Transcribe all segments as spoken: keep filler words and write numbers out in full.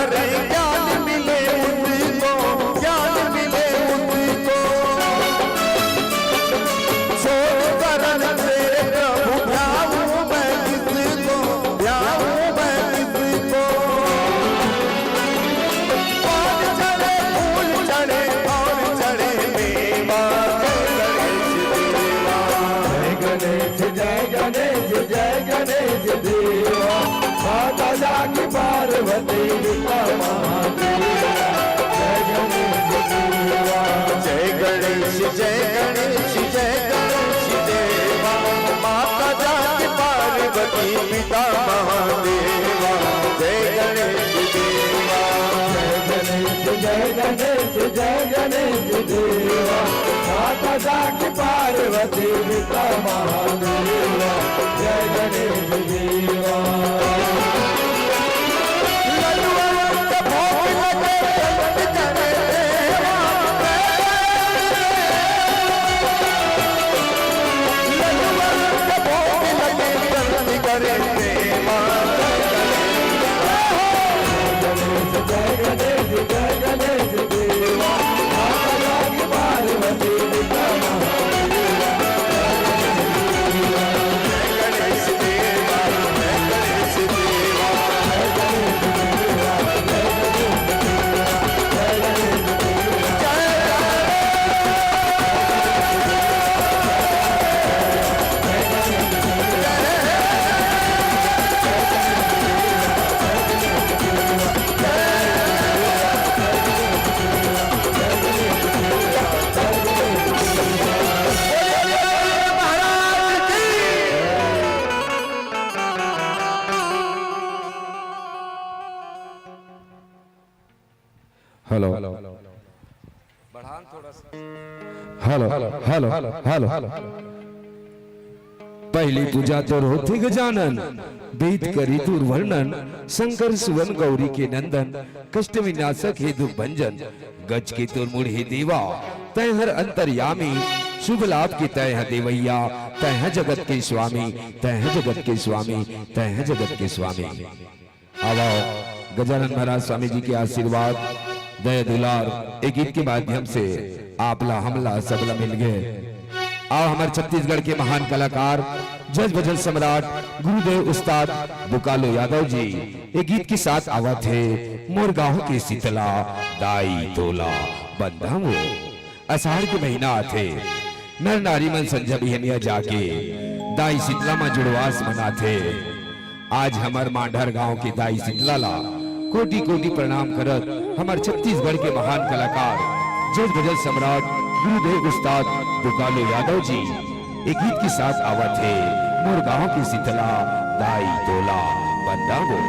ज्ञान मिले उसको, ज्ञान मिले उसको। सोच करन से प्रभु ध्याऊं मैं किसको, ध्याऊं मैं किसको। पान चढ़े, फूल चढ़े और चढ़े मेवा। जय गणेश देवा। जय गणेश, जय गणेश, जय गणेश देवा। माता जाकी पार्वती पिता महादेवा। जय गणेश देवा। जय गणेश, जय गणेश, जय गणेश देवा। माता जाकी पार्वती पिता महादेवा। जय गणेश देवा। जय गणेश, जय गणेश, जय गणेश देवा। माता जाकी पार्वती पिता महादेवा। जय गणेश देवा। ललुआ के भोग लगे जगत करे देवा। ललुआ के भोग लगे जगत करे देवा। जय गणेश, जय गणेश, जय गणेश देवा। माता जाकी पार्वती पिता महादेवा। हेलो। बढ़ान थोड़ा सा। Hello, hello, hello, hello. पहली पूजा तोर होथे गजानन, वेद करी तोर वर्णन, शंकर सुवन गौरी के नंदन, कष्ट विनाशक हे दुख भंजन, गज के तोर मुड़ हे देवा, तैं हर अंतर्यामी, शुभ लाभ के तैं ह देवैया, तैं ह जगत के स्वामी, तैं ह जगत के स्वामी, तैं ह जगत के स्वामी। आवव, गजानन महाराज स्वामी जी के आशीर्वाद, दया दुलार, ए गीत के माध्यम से आप ला, हमला, सबला मिल गे। आवव, हमर छत्तीसगढ़ के महान कलाकार, जज भजन सम्राट, गुरुदेव उस्ताद दुकालो यादव जी, ए गीत के साथ आवत हे, मोर गाँव के शीतला, दाई तोला बंधावो। अषाढ़ के महीना आथे, नर नारी मन संझा बिहनिया जाके दाई शीतला म जुड़वास मनाथे। आज हमर मांढर गांव के दाई शीतला ला कोटि कोटि प्रणाम करत हमर छत्तीसगढ़ के महान कलाकार जज भजन सम्राट गुरुदेव उस्ताद दुकालो यादव जी ए गीत के साथ आवत हे, मोर गांव के शीतला दाई तोला बंदावो।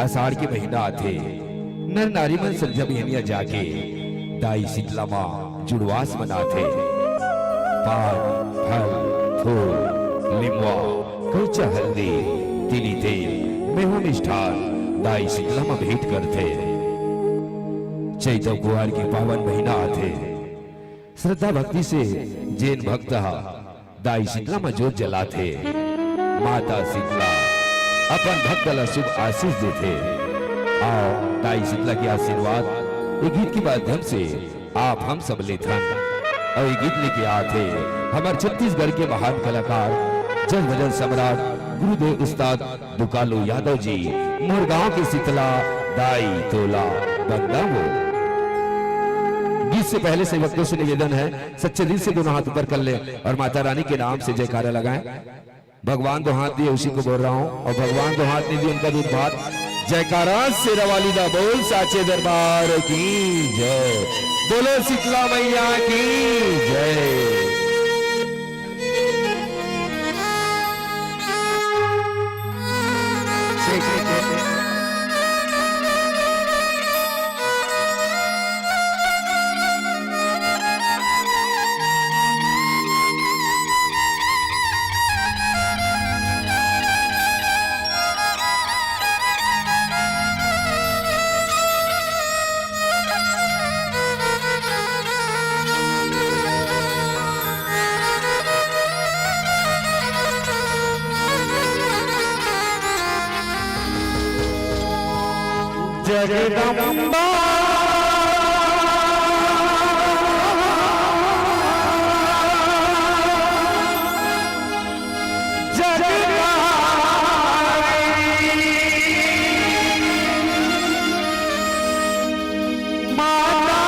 आषाढ़ के महीना आथे, नर नारी मन संझा बिहनिया जाके दाई शीतला माँ जुड़वास मनाथे। पान, फल, फूल, लिमवा, कच्चा हल्दी, तिली तेल, मेहू मिष्ठान दाई शीतला माँ भेंट करथे। चैतव कुआर के पावन महीना आथे। श्रद्धा भक्ति से जेन भक्त ह दाई शीतला म जोत जलाथे, माता शीतला अपन भक्त ल शुभ आशीष देथे। आओ, दाई शीतला के आशीर्वाद ए गीत के माध्यम से आप हम सब लेथन। अउ ए गीत लेके आथे हमर छत्तीसगढ़ के महान कलाकार जन भजन सम्राट गुरुदेव उस्ताद दुकालू यादव जी, मोर गांव के शीतला दाई तोला बंदावो। गीत से पहले सेवक दोस्त से निवेदन है, सच्चे दिल से दोनों हाथ ऊपर कर ले और माता रानी के नाम से जयकारा लगाएं। भगवान दो हाथ दिए, उसी को बोल रहा हूँ, और भगवान दो हाथ नहीं दिए, उनका दूध भात। जयकारा शेरा वाली दा बोल, साचे दरबार की जय, बोलो शीतला मैया की जय। जगदम्बा जगदारी माता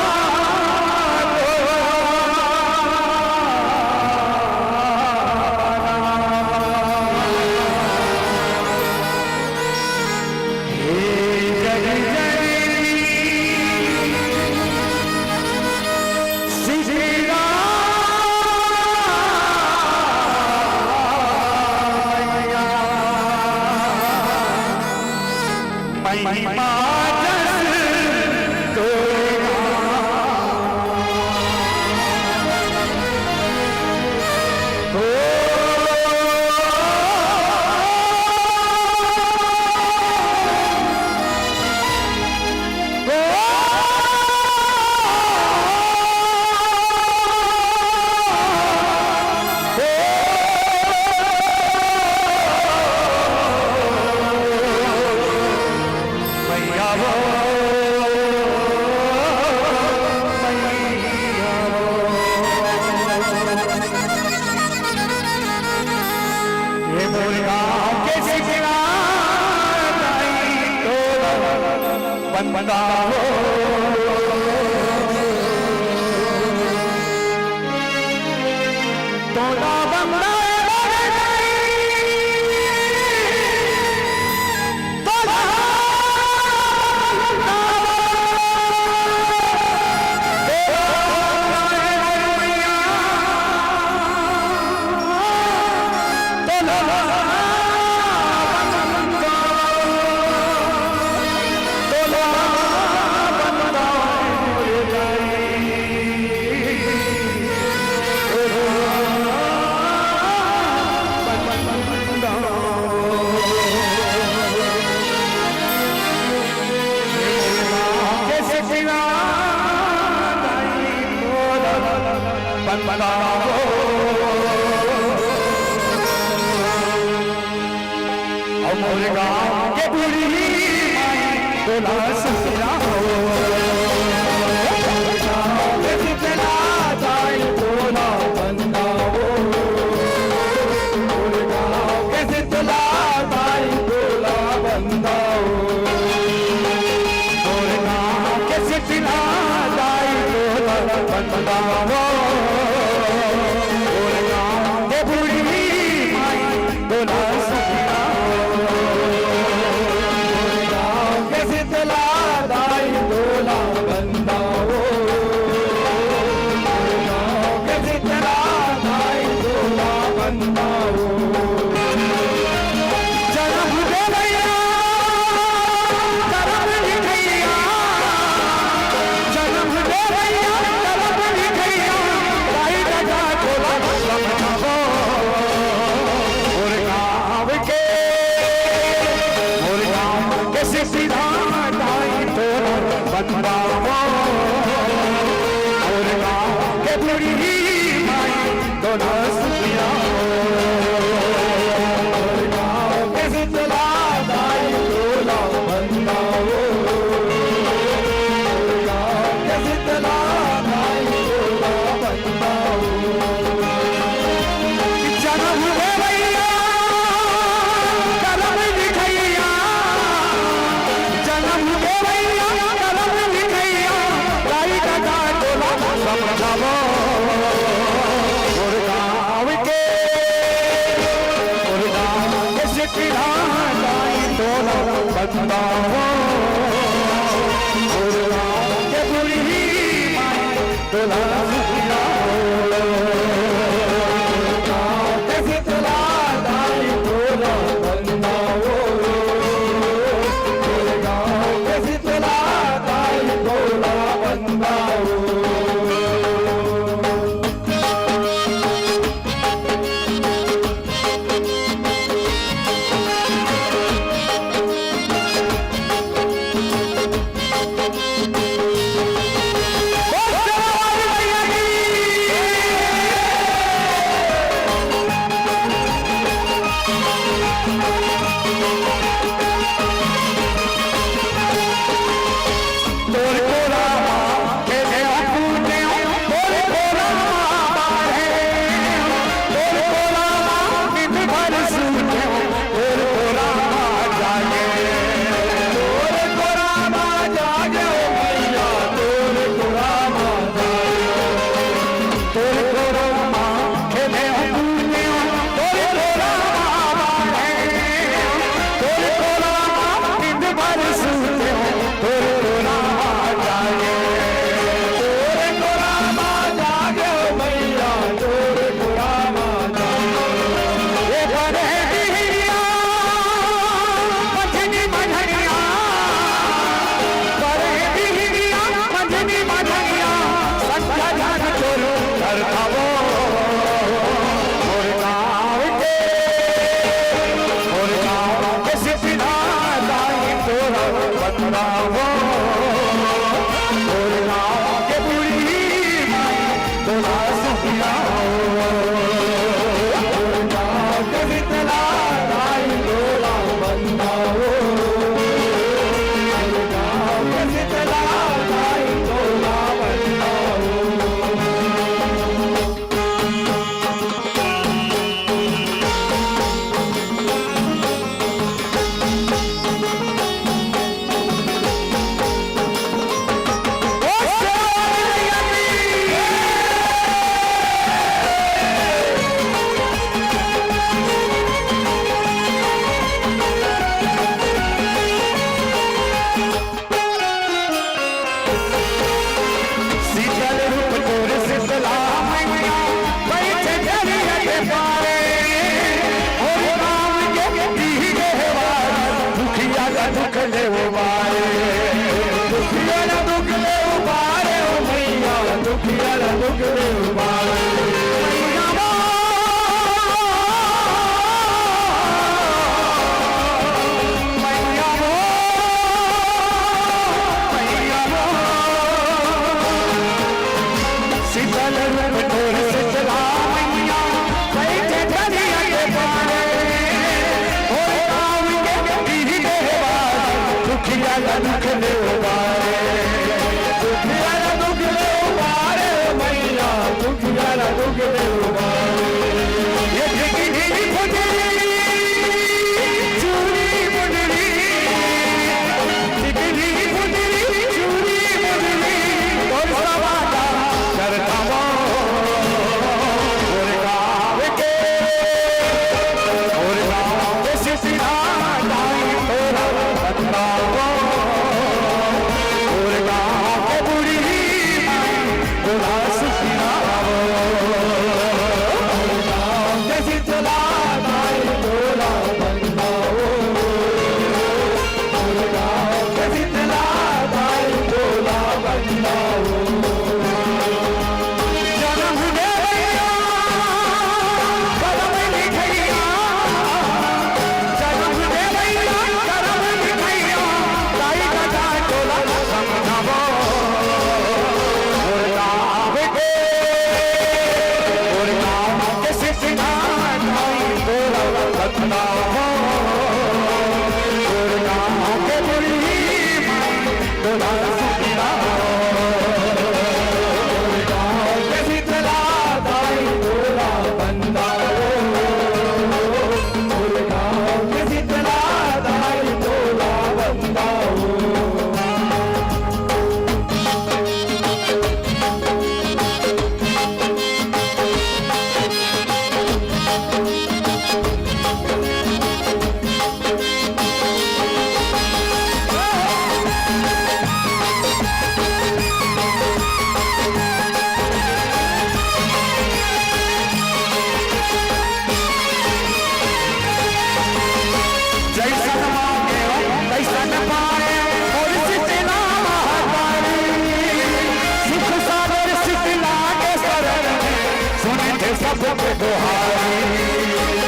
सबके गोहारी,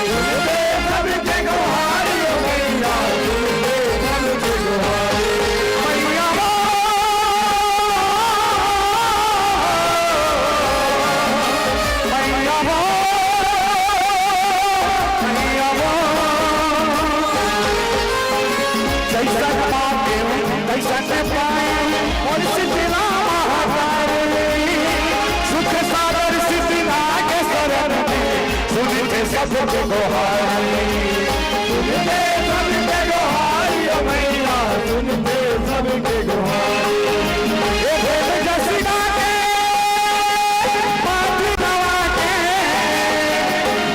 सुन दे सबके गोहारी, ओ मैया, सुन दे सबके गोहारी। मैया वो, मैया वो, मैया वो। जैसन मांगे, तैसन पाए, मोर शीतला महातारी। सुख सागर शीतला के शरण में, सुन दे सबके गोहारी। सुन दे सबके गोहारी, ओ मैया, सुन दे सबके गोहारी। ए भेद जसिका के पाती नवा के,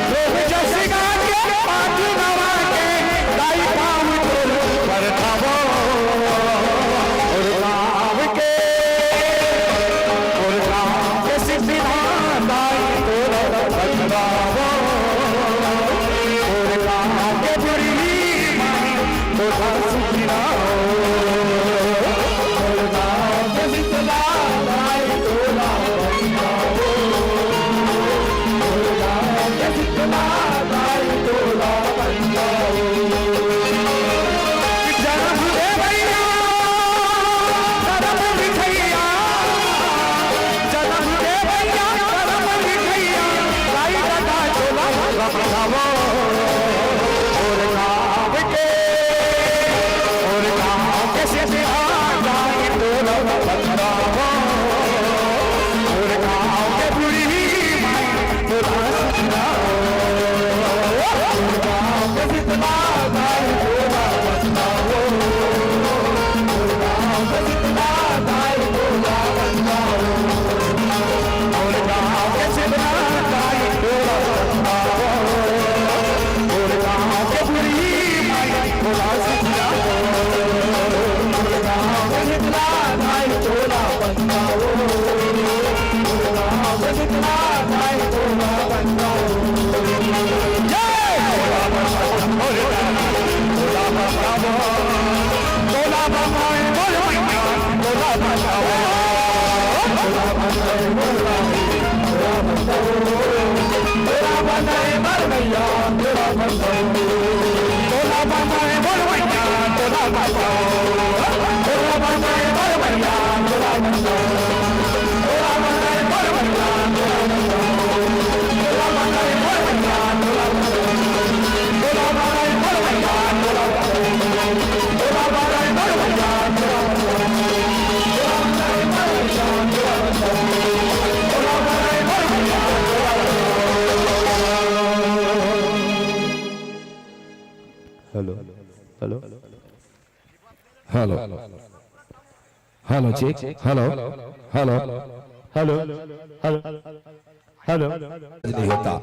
भेद जसिका के पाती नवा के, दाई पाँव तोर परतावो। और गाँव के, और गाँव के सिद्धिदान दाई तोर परतावो। और गाँव के बुढ़ी माई तोर सुखिया हो। और गाँव के सिद्धिदान दाई तोर परतावो। और गाँव के सिद्धिदान दाई तोर जन्म दे भैया, जन्म दे भैया, जन्म दे भैया, जन्म दे भैया, गाई दादा चोला बजावो। और गाँव के, और गाँव के सिद्धिदान दाई तोर बजावो। और गाँव के बुढ़ी माई hello, hello, hello, hello, check, hello, hello, hello, hello, hello. नहीं होता।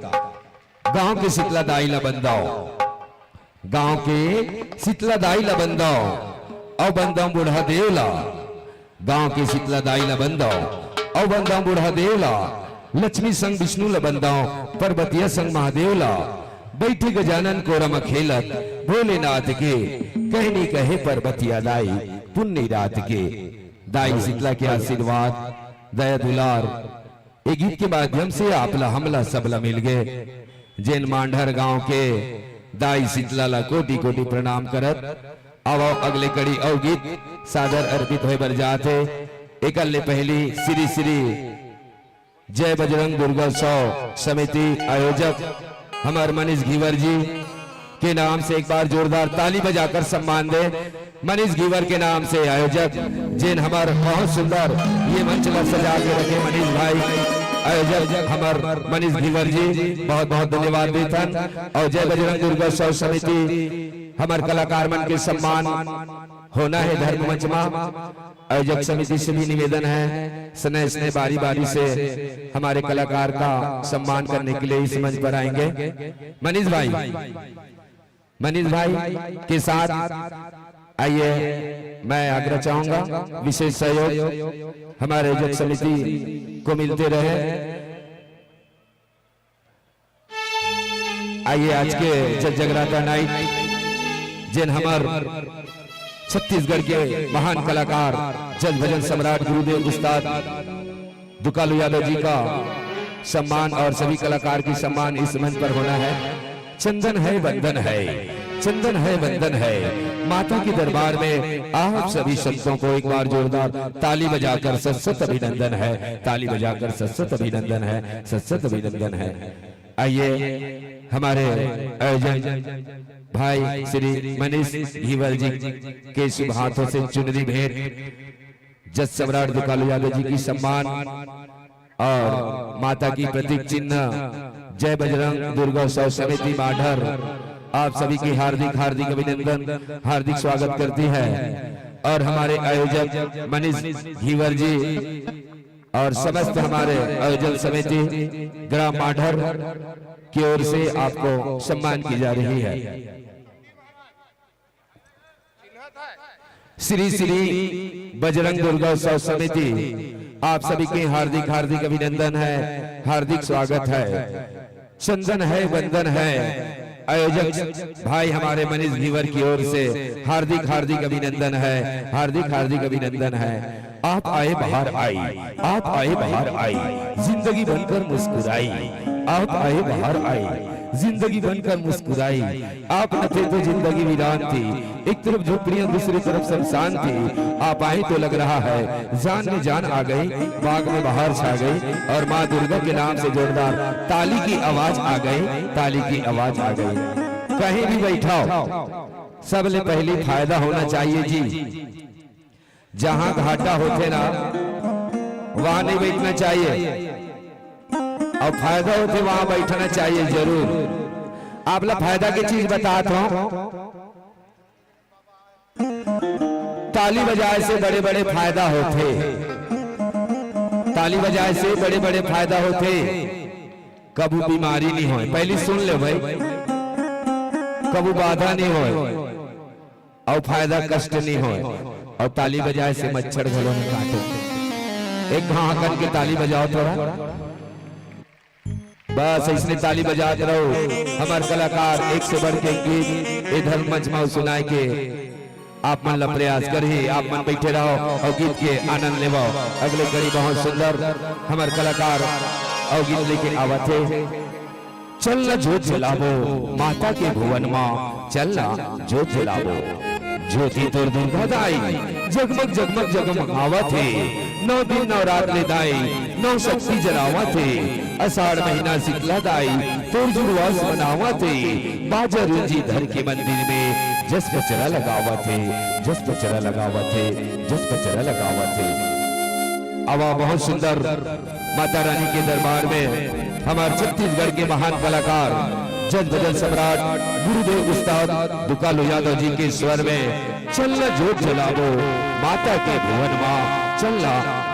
गांव के शीतला दाई ला बंदाओ, गांव के शीतला दाई ला बंदाओ, अउ बंदाओ बूढ़ा देव ला। गांव के शीतला दाई ला बंदाओ, अउ बंदाओ बूढ़ा देव ला। लक्ष्मी संग विष्णु ला बंदाओ, पर्वतिया संग महादेव ला। बैठे गजानन कोरा म खेलत भोलेनाथ के, कहनी कहे पर्वतिया दाई पुन्नी रात के। दाई शीतला के आशीर्वाद, दया दुलार, ए गीत के माध्यम से आप ला, हमला, सबला मिल गे। जेन मांढर गांव के दाई शीतला ला कोटि कोटि प्रणाम करत, अब अगले कड़ी अउ गीत सादर अर्पित होय बर जात हे। एकर ले पहली श्री श्री जय बजरंग दुर्गोत्सव समिति आयोजक हमर मनीष घीवर जी के नाम से एक बार जोरदार ताली बजाकर सम्मान दे। मनीष घीवर के नाम से आयोजक, जेन हमर बहुत सुंदर ये मंच ला सजा के रखे मनीष भाई, आयोजक हमर मनीष घीवर जी, बहुत बहुत धन्यवाद देथन। अउ जय बजरंग दुर्गोत्सव समिति हमर कलाकार मन के सम्मान होना हे धर्म मंच मा। आयोजक समिति से भी निवेदन है, स्नेह स्नेह बारी बारी से हमारे कलाकार का सम्मान करने के लिए इस मंच पर आएंगे। मनीष भाई, मनीष भाई के साथ आइए, मैं आग्रह चाहूंगा विशेष सहयोग हमारे आयोजक समिति को मिलते रहे। आइए, आज के जग जगराता नाइट, जेन हमर छत्तीसगढ़ के महान कलाकार जग भजन सम्राट गुरुदेव उस्ताद दुकालू यादव जी का सम्मान और सभी कलाकार की सम्मान इस मंच पर होना है। चंदन है, वंदन है, चंदन है, वंदन है। माता के दरबार में आप सभी संतों को एक बार जोरदार ताली बजाकर सत सत अभिनंदन है, ताली बजाकर सत सत अभिनंदन है, सत सत अभिनंदन है। आइए, हमारे आयोजन भाई श्री मनीष घीवर जी के शुभ हाथों से चुनरी भेंट, जस सम्राट दुकालू यादव जी की सम्मान और माता की प्रतीक चिन्ह जय बजरंग दुर्गा उत्सव समिति माढ़र आप सभी की हार्दिक, हार्दिक अभिनंदन, हार्दिक स्वागत करती है। और हमारे आयोजक मनीष घीवर जी और समस्त हमारे आयोजन समिति ग्राम माढ़र की ओर से आपको सम्मान की जा रही है। श्री श्री बजरंग दुर्गा उत्सव समिति, आप सभी के हार्दिक, हार्दिक अभिनंदन है, हार्दिक स्वागत है। चंदन है, वंदन है। आयोजक भाई हमारे मनीष घीवर की ओर से हार्दिक, हार्दिक अभिनंदन है, हार्दिक, हार्दिक अभिनंदन है। आप आए, बाहर आई, आप आए, बाहर आई, जिंदगी बनकर मुस्कुराई। आप आए, बाहर आई, जिंदगी बनकर मुस्कुराई। आप न थे तो जिंदगी वीरान थी, एक तरफ झोपड़ियां, दूसरी तरफ शमशान थी। आप आए तो लग रहा है जान में जान आ गई, बाग में बहार छा गई और माँ दुर्गा के नाम से जोरदार ताली की आवाज आ गई, ताली की आवाज आ गई। कहीं भी बैठा हो, सबले पहले फायदा होना चाहिए जी। जहां घाटा होथे ना, वहां नहीं बैठना चाहिए, और फायदा होथे, वहां बैठना चाहिए जरूर। आप ला फायदा की चीज बतात हूं, ताली बजाए से बड़े बड़े फायदा होथे, ताली बजाए से बड़े बड़े फायदा होथे। कबू बीमारी नहीं होय, पहली सुन ले भाई, कबू बाधा नहीं होय, अउ फायदा कष्ट नहीं होय, अउ ताली बजाए से मच्छर घलो नहीं काटे। एक घाव करके ताली बजाओ थोड़ा, बस इसने ताली बजात रहो। हमार कलाकार एक से बढ़ के एक गीत ए धर्म मंच में सुनाए के आप मन ला प्रयास करही। आप मन बैठे रहो और गीत के आनंद लेवो। अगले कड़ी बहुत सुंदर हमार कलाकार और गीत लेके आवत हे। चल न जोत जलाबो माता के भुवन मा, चल न जोत जलाबो। ज्योति तोर दुर्गा दाई, जगमग जगमग जगमगावत हे। नौ दिन नौ रात ले दाई, नौ शक्ति जलावत हे। आषाढ़ महीना शीतला दाई, तोर जुड़वास मनावत हे। बाजा रूंजी धर के मंदिर में, जस पचरा लगावत हे, जस पचरा लगावत हे, जस पचरा लगावत हे। आवा बहुत सुंदर माता रानी के दरबार में हमार छत्तीसगढ़ के महान कलाकार जज भजन सम्राट गुरुदेव उस्ताद दुकालू यादव जी के स्वर में चल न जोत जलाबो माता के भुवन मा, चल न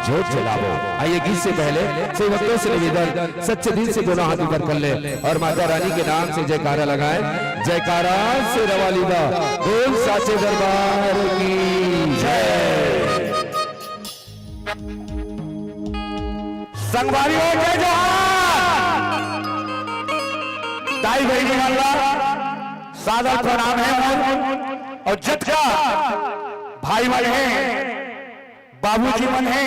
जोत जलाबो। आइए गीत से पहले सेवकों से निवेदन, सच्चे दिल से दोनों हाथ ऊपर कर ले और माता रानी के नाम से जयकारा लगाएं। जयकारा से रवाली दा, बोल साचे दरबार की जय। संगवारी हो, जय जोहार। दाई बहिनी मन ला सादर प्रणाम हे मोर, अउ जतका भाई मन हे, बाबूजी मन हे,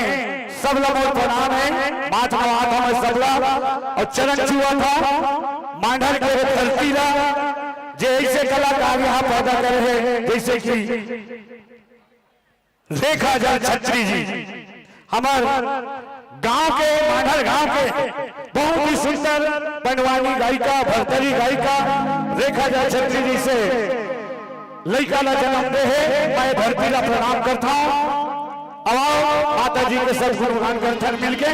सब ला मोर प्रणाम हे। माथ नवात हंव मैं सबला, अउ चरण छुवत हंव मांढर के धरती ला, जे ऐसे कलाकार यहाँ पैदा करे हे, जैसे कि रेखा जल छत्री जी, हमर गांव के, मांढर गांव के बहुत ही सुंदर बनवानी गायिका, भरतरी गायिका रेखा जल छत्री जी से लइका ला जन्म दे हे। मैं धरती ला प्रणाम करथंव। अब आओ, माता जी के सब गुणगान करथन मिलके।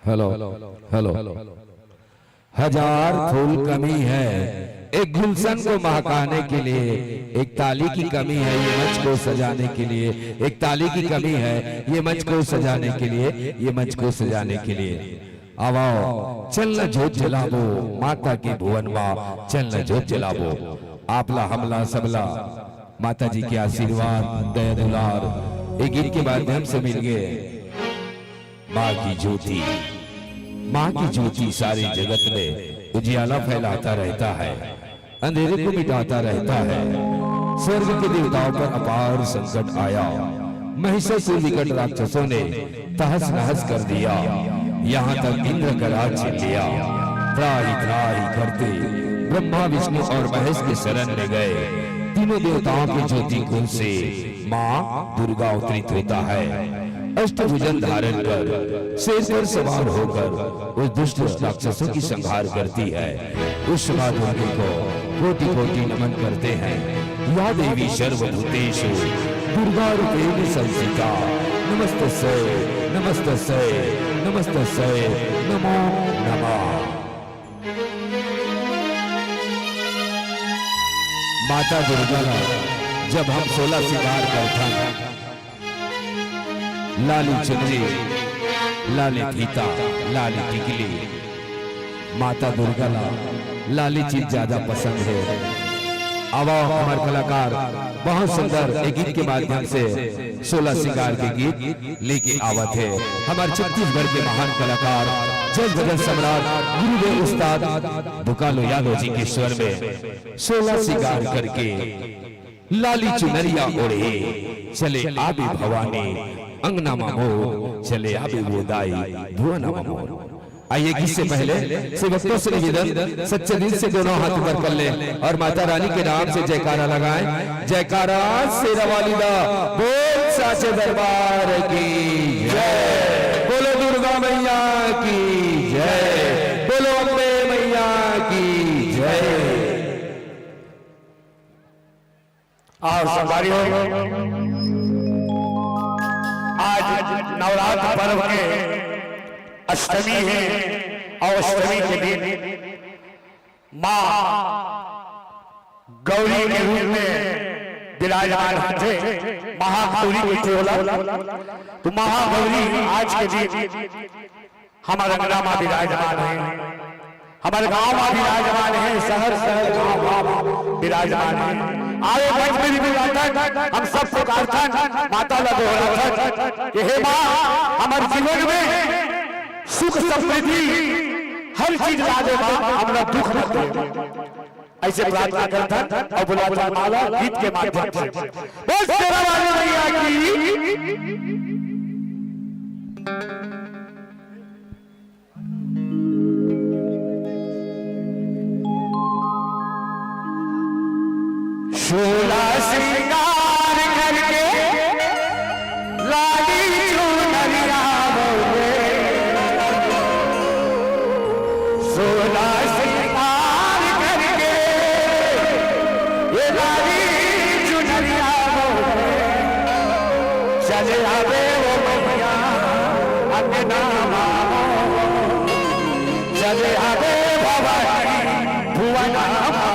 Hello, hello. हजार फूल कमी है एक गुलशन को महकाने के लिए, एक ताली की कमी है ये मंच को सजाने के लिए, एक ताली की कमी है ये मंच को सजाने के लिए, ये मंच को सजाने के लिए। आवाओ, चल न जोत जलाबो, माता के भुवन मा, चल न जोत जलाबो। आपला, हमला, सबला माता जी के आशीर्वाद, दया दुलार, ये गीत के माध्यम से मिल गए। माँ की ज्योति, माँ की ज्योति सारे जगत में उजियाला फैलाता रहता है, अंधेरे को मिटाता रहता है। स्वर्ग के देवताओं पर अपार संकट आया, महिषासुर विकट राक्षसों ने तहस नहस कर दिया, यहाँ तक इंद्र का राज छीन लिया। त्राहि त्राहि करते ब्रह्मा, विष्णु और महेश के शरण में गए। तीनों देवताओं के ज्योति कुंड से माँ दुर्गा अवतरित होता है। अष्टभुजन धारण कर शेर पर सवार होकर उस दुष्ट राक्षसों की संहार करती है। उस माँ दुर्गे को कोटि कोटि नमन करते हैं। या देवी सर्वभूतेषु दुर्गा रूपेण संस्थिता, नमस्तस्यै, नमस्तस्यै, नमस्तस्यै नमो नमः। माता दुर्गा ला जब हम सोलह सिंगार करथन, लाली चुनरी, लाली फीता, लाली टिकली, माता दुर्गा ला लाली चीज ज्यादा पसंद है। आवा हमार कलाकार बहुत सुंदर एक गीत के माध्यम से सोलह सिंगार के गीत लेके आवत है। हमार छत्तीसगढ़ के महान कलाकार जय भजन सम्राट गुरुदेव उस्ताद दुकालो यादव जी के स्वर में सोलह सिंगार करके लाली चुनरिया ओढ़े चले आबे भवानी, अंगना मा मोर चले आबे वो दाई, भुवना मा मोर। आइए, गीत से पहले सेवकों से निवेदन, सच्चे दिल से दोनों हाथ ऊपर कर ले और माता रानी के नाम से जयकारा लगाएं। जयकारा शेरा वाली दा, बोल साचे दरबार की जय, बोलो दुर्गा मैया की जय, बोलो अम्बे मैया की जय। और संगवारी हो, आज नवरात्र पर्व के अष्टमी है और अष्टमी के दिन माँ गौरी के रूप में विराजमान होथे, महागौरी कहिथे ओला। तो महागौरी आज के दिन हमर अंगना मा विराजमान है, हमर गांव मा विराजमान है, शहर शहर गांव गांव विराजमान है। आवे मंच में भी विराजमान, हम सब पुकारथन, माता ला दोहराथन कि हे माँ, हमर जीवन में सुख समृद्धि हर चीज ला दे माँ, हमरा दुख मत दे। ऐसे प्रार्थना करथन और बुलाथन माला गीत के माध्यम से। बोल शेरा वाली मैया की। सोलह श्रृंगार करके लाली चुनरिया बोले, सोलह श्रृंगार करके ये लाली चुनरिया बोले, चले आवे वो मैया अंगना मा, चले आवे भवानी भुवना मा।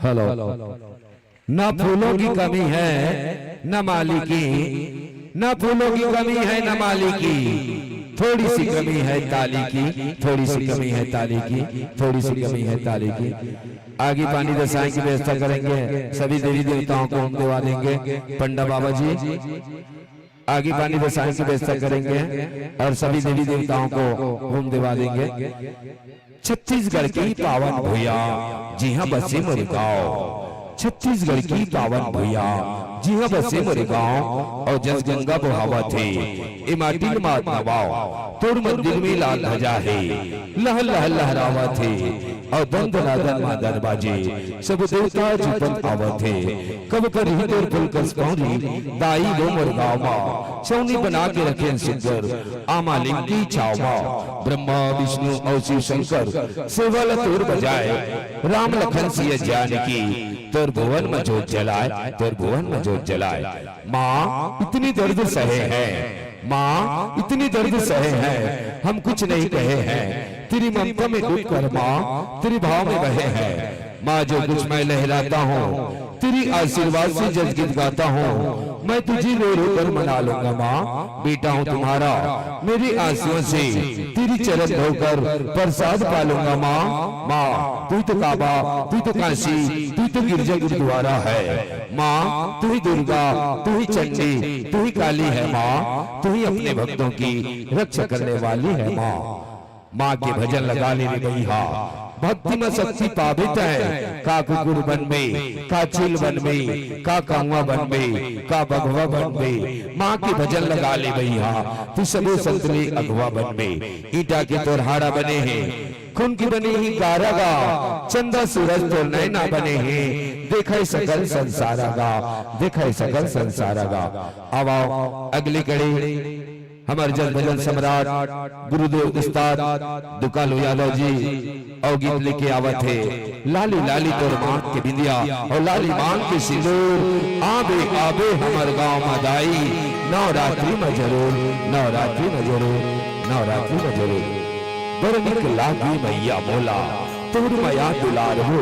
हेलो। ना फूलों की कमी है, न माली की, ना फूलों की कमी है, न माली की, थोड़ी सी कमी है ताली की, थोड़ी सी कमी है ताली की, थोड़ी सी कमी है ताली की। आगी पानी दसाएं की व्यवस्था करेंगे, सभी देवी देवताओं को होम दिवा देंगे। पंडा बाबा जी, आगी पानी दसाएं की व्यवस्था करेंगे और सभी देवी देवताओं को होम दिवा देंगे। छत्तीसगढ़ की पावन भुइयां, जिहां बसे मोर गांव। छत्तीसगढ़ की पावन भुइयां, जिहां बसे मोर गांव, अउ जस गंगा बोहावत हे, ए माटी ल मत नवाव। तोर मंदिर में लाल ध्वजा हे, लहर लहर लहरावत हे, अउ दन दनादन मादन बाजे, सब देवता झूमत आवत हे। कब करही तोर फूल कस पौंरी, दाई वो मोर गांव मा, छौनी बना के रखेन सुंदर, आमा लिंग की छाव मा। ब्रह्मा विष्णु अउ शिव शंकर, सेवा ल तोर बजाए, राम लखन सिया जानकी, तोर भुवन म जोत जलाए, तोर भुवन म जोत जलाए। माँ इतनी दर्द सहे हैं, माँ इतनी दर्द सहे हैं, हम कुछ नहीं कहे हैं। तेरी ममता में डूब कर माँ, तेरे भाव में बहे हैं। माँ जो कुछ मैं लहराता हूँ, तेरी आशीर्वाद से जस गीत गाता हूँ। मैं तुझे रो रो कर मना लूंगा माँ, बेटा हूँ तुम्हारा, मेरे आंसुओं से तेरी चरण धोकर प्रसाद पा लूंगा माँ। माँ तू ही तो काबा, तू ही तो काशी, तू ही तो गिरजा गुरुद्वारा है। माँ तू ही दुर्गा, तू ही चंडी, तू ही काली है माँ, तू ही अपने भक्तों की रक्षा करने वाली है माँ। माँ के भजन लगा ले रे भैया, भक्ति में शक्ति पावे तै। का कुकुर बनबे, का चील बनबे, का कौआ बनबे, का बघवा बनबे, माँ के भजन लगा ले भैया, तू सबो संत ले अगवा बनबे। ईटा के तोर हाड़ा बने हे, खून के बने हे गारा गा, चंदा सूरज तोर नैना बने हे, देखे सकल संसारा गा, देखे सकल संसारा गा। अब आओ अगली कड़ी, हमर जस भजन सम्राट गुरुदेव उस्ताद दुकालू यादव जी अउ गीत लेके आवत हे, लाली लाली तोर मांग के बिंदिया अउ लाली मांग के सिंदूर। आबे आबे हमर गांव मा दाई, नवरात्रि मा जरूर, नवरात्रि मा जरूर, नवरात्रि मा जरूर। बड़ निक लागे मैया मोला तोर मया दुलार हो,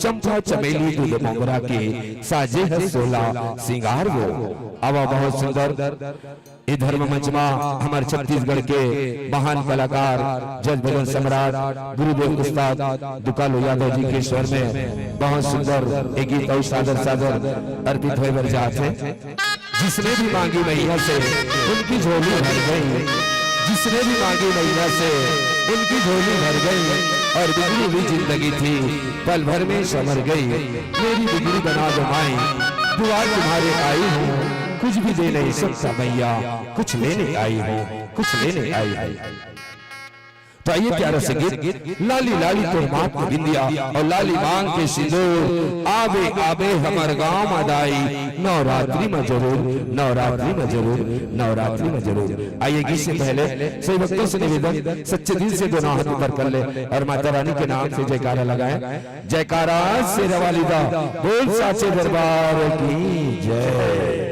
चंपा चमेली दूध मोंगरा के साजे ह सोला सिंगार हो। आवा बहुत सुंदर ए धर्म मंच मा हमर छत्तीसगढ़ के महान कलाकार जस भजन सम्राट गुरुदेव उस्ताद दुकालू यादव जी के स्वर में बहुत सुंदर एक गीत अउ सादर सादर अर्पित होय बर जात हे। जिसने भी मांगी मैया से उनकी झोली भर गई, जिसने भी मांगी मैया से उनकी झोली भर गई, और बिगड़ी हुई जिंदगी थी पल भर में संवर गई। मेरी बिगड़ी बना दो माई, दुआर तुम्हारे आई हूँ, कुछ भी दे नहीं सकता मैया, कुछ लेने आई हूँ, कुछ लेने आई हूँ। तो आइए प्यारा से गीत, लाली लाली तोर मांग के बिंदिया अउ लाली मांग के सिंदूर, आबे आबे हमर गांव मा दाई, नवरात्रि मा जरूर, नवरात्रि मा जरूर, नवरात्रि मा जरूर। आइए गीत से पहले सभी भक्तों से निवेदन, सच्चे दिल से दोनों हाथ ऊपर कर ले और माता रानी के नाम से जयकारा लगाएं। जयकारा शेरा वाली दा, बोल साचे दरबार की जय।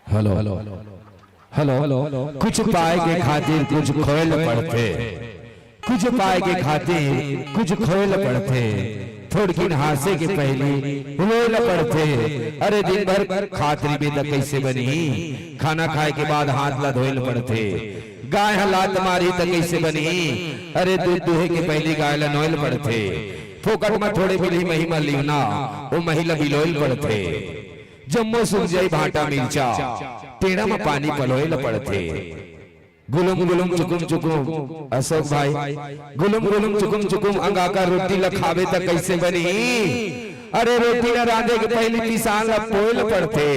Hello, hello. कुछ पाए के खातिर कुछ खोए ल पड़थे, कुछ पाए के खातिर कुछ खोए ल पड़थे, थोड़किन हाँसे के पहिली रोए ल पड़थे। अरे, दिन भर खात रहिबे त कइसे बनही? खाना खाए के बाद हाथ ला धोए ल पड़थे। गाय ह लात मारही त कइसे बनही? अरे, दूध दूहे के पहिली गाय ला नोए ल पड़थे। फोकट म थोड़े मिलही मही म लिवना, ओ मही ला बिलोए ल पड़थे। जम्मो सूख जाही भांटा मिर्चा, टेड़ा म पानी पलोए ल पड़थे। गुलुम गुलुम चुकुम चुकुम, अशोक भाई, गुलुम गुलुम चुकुम चुकुम अंगाकर रोटी ल खाबे त कइसे बनही? अरे, रोटी ल रांधे के पहिली पिसान ल पोए ल पड़थे।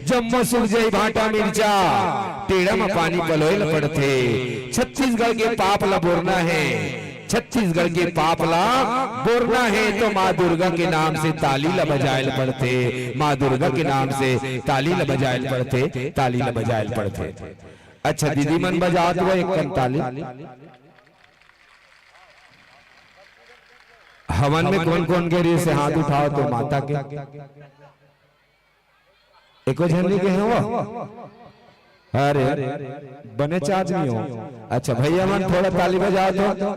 जम्मो सूख जाही भांटा मिर्चा, टेड़ा म पानी पलोए ल पड़थे। छत्तीसगढ़ के पाप ल बोरना हे, छत्तीसगढ़ के पाप ला बोरना हे तो माँ दुर्गा के नाम से ताली ला बजाए ल पड़थे, माँ दुर्गा के नाम से ताली ला बजाए ल पड़थे, ताली ला बजाए ल पड़थे। अच्छा दीदी मन बजात हुआ एक कन ताली। हवन में कौन कौन गे रिहिसे हाथ उठाओ तो माता के। एको झन नइ गे हे वो? अरे, बनेच आदमी हो। अच्छा, भैया मन थोड़ा ताली बजाओ तो।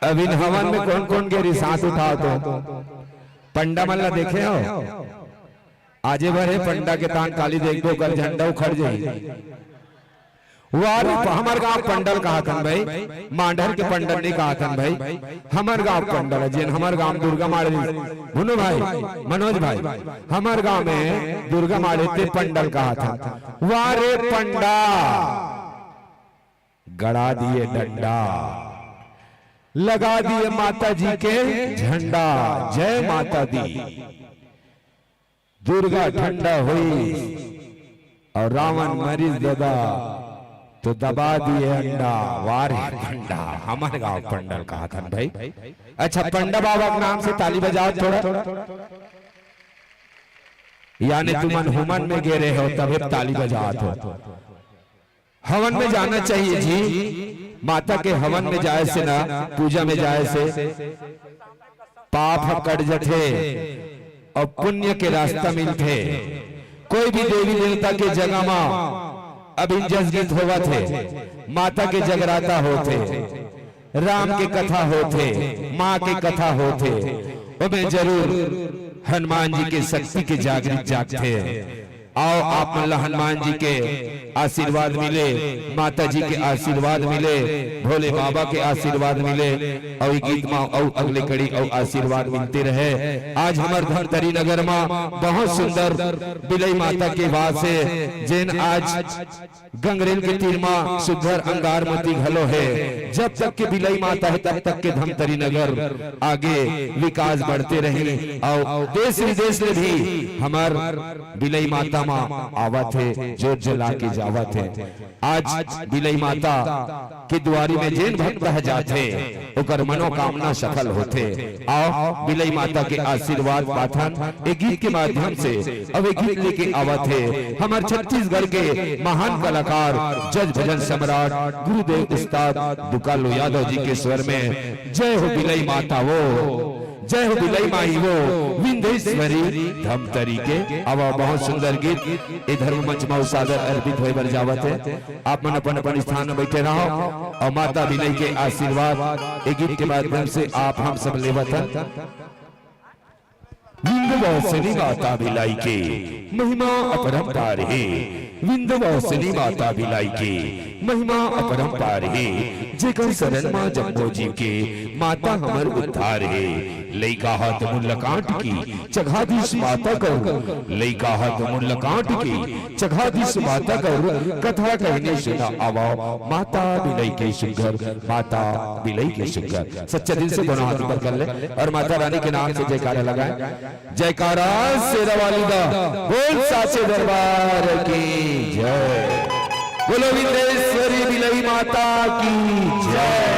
अब इन हवन में कौन कौन गे रिहिसे हाथ उठाओ तो। पंडा मन ला देखे हो? आजे भर हे पंडा के तान काली देखबो कर झंडा उखड़ जाही। वाह रे, हमर गांव पंडल कहाथन भाई, मांडर के पंडल नहीं कहाथन भाई, हमर गांव पंडल हे, जेन हमर गांव दुर्गा माड़े, भुनो भाई, मनोज भाई, हमर गांव में दुर्गा माड़े ते पंडल कहाथन। वाह रे पंडा, गड़ा दिए डंडा, लगा दिए माता जी के झंडा। जय माता दी। दुर्गा ठंडा होइस अउ रावण मरिस ददा, तो दबा दिए अंडा। वाह रे पंडा, हमर गांव पंडल कहाथन भाई। अच्छा, पंडा बाबा के नाम से ताली बजाओ थोड़ा। यानी तुमन हुमन में गे रहे हो तभे ताली बजात हो। हवन में जाना चाहिए जी। माता के हवन में जाए से ना, पूजा में जाए से पाप ह कट जथे अउ पुण्य के रास्ता मिलथे। कोई भी देवी देवता के जगह म अभिन जस गीत होवत हे, माता के जगराता होथे, राम के कथा होथे, माँ के कथा होथे, ओमे जरूर हनुमान जी के शक्ति के जागृत जागथे। आओ, आप मन ला हनुमान जी के आशीर्वाद मिले, माता जी के आशीर्वाद मिले, भोले बाबा के आशीर्वाद मिले, अउ ये गीत मा अउ अगले कड़ी अउ आशीर्वाद मिलते रहे। आज हमर धमतरी नगर मा बहुत सुंदर बिलई माता के वास हे, जेन आज गंगरेल के तीर मा सुघर अंगार मोती घलो हे। जब तक के बिलई माता हे, तब तक के धमतरी नगर आगे विकास बढ़ते रही। अउ देश विदेश ले भी हमर बिलई माता मा आवत हे, जोत जला के जावत हे। आज बिलई माता के दुआरी में जेन भक्त ह जाथे, ओकर मनोकामना सफल होथे। आओ, बिलई माता के आशीर्वाद पाथन ए गीत के माध्यम से। अब ए गीत लेके आवत हे हमर छत्तीसगढ़ के महान कलाकार, जज भजन सम्राट गुरुदेव उस्ताद दुकालू यादव जी के स्वर में। जय हो बिलई माता वो, जय हो बिलई माई वो, विंध्येश्वरी धमतरी के। अब बहुत सुंदर गीत ए धर्म मंच मा सादर अर्पित होय बर जावत हे। आप मन अपन अपन स्थान में बैठे रहो अउ माता बिलई के आशीर्वाद ए गीत के माध्यम से आप हम सब लेवत हन। विंध्यवासिनी माता बिलई के महिमा अपरंपार हे। विंध्यवासिनी माता बिलई के महिमा अपरंपार हे। जेकर शरण मा जम्मो जीव के माता हमर उद्धार हे। लइका हाथ मुल्ला काट की चघादिस माता गौर, लइका हाथ मुल्ला काट की चघादिस माता गौर, कथा कहने सुना आवा, माता बिलई के सुघर, माता बिलई के सुघर। सच्चा दिल से दोनों हाथ ऊपर कर ले और माता रानी के नाम से जयकारा लगाए। जयकारा शेरा वाली दा, बोल साचे दरबार की जय, बोलो विंध्येश्वरी बिलई माता की जय।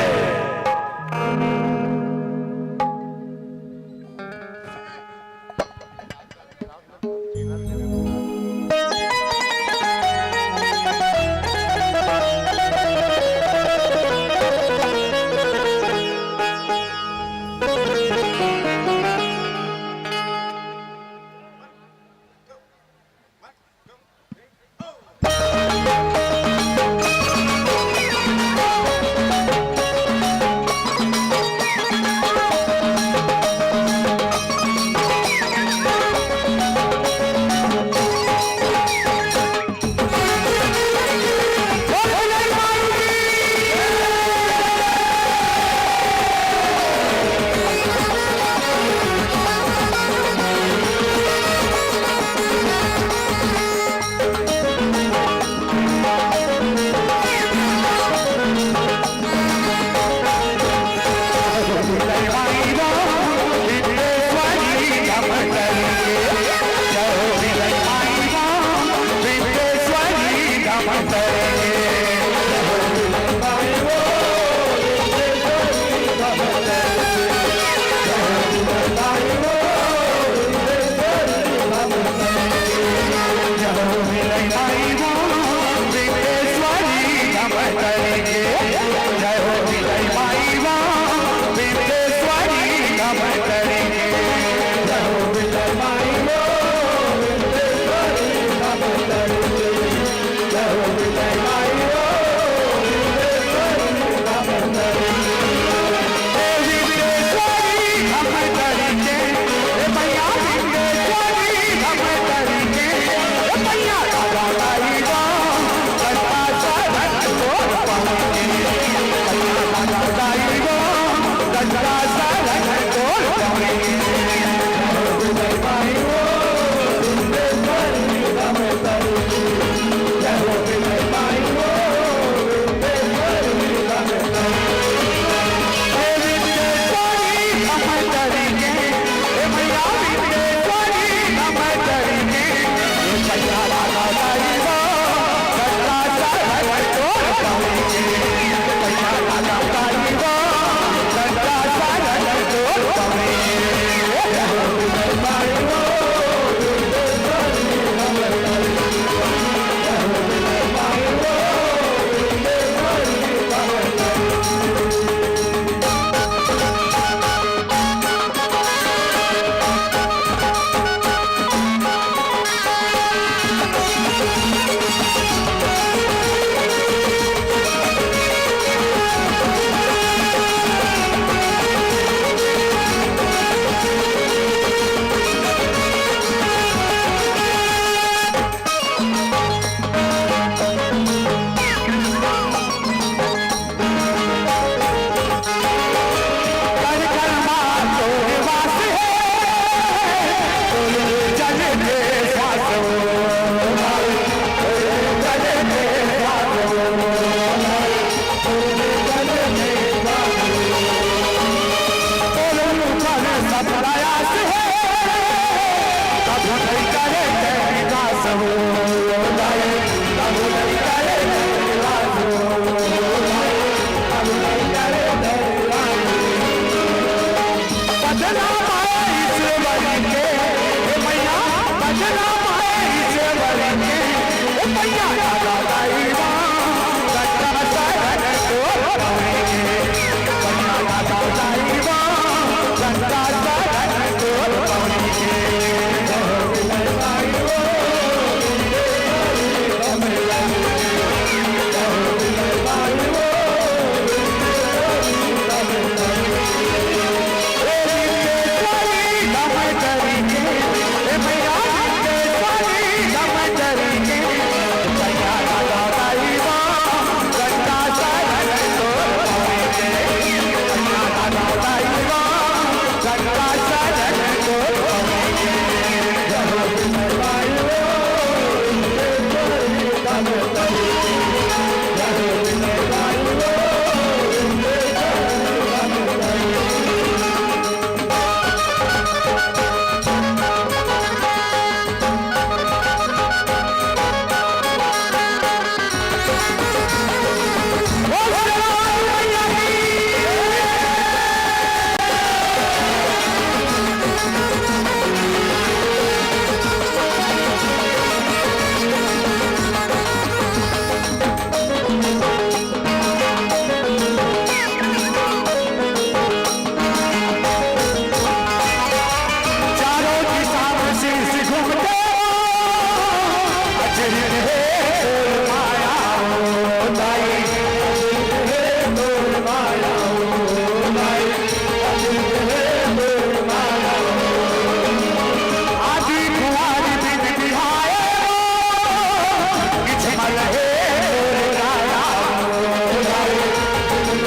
बड़ा आस है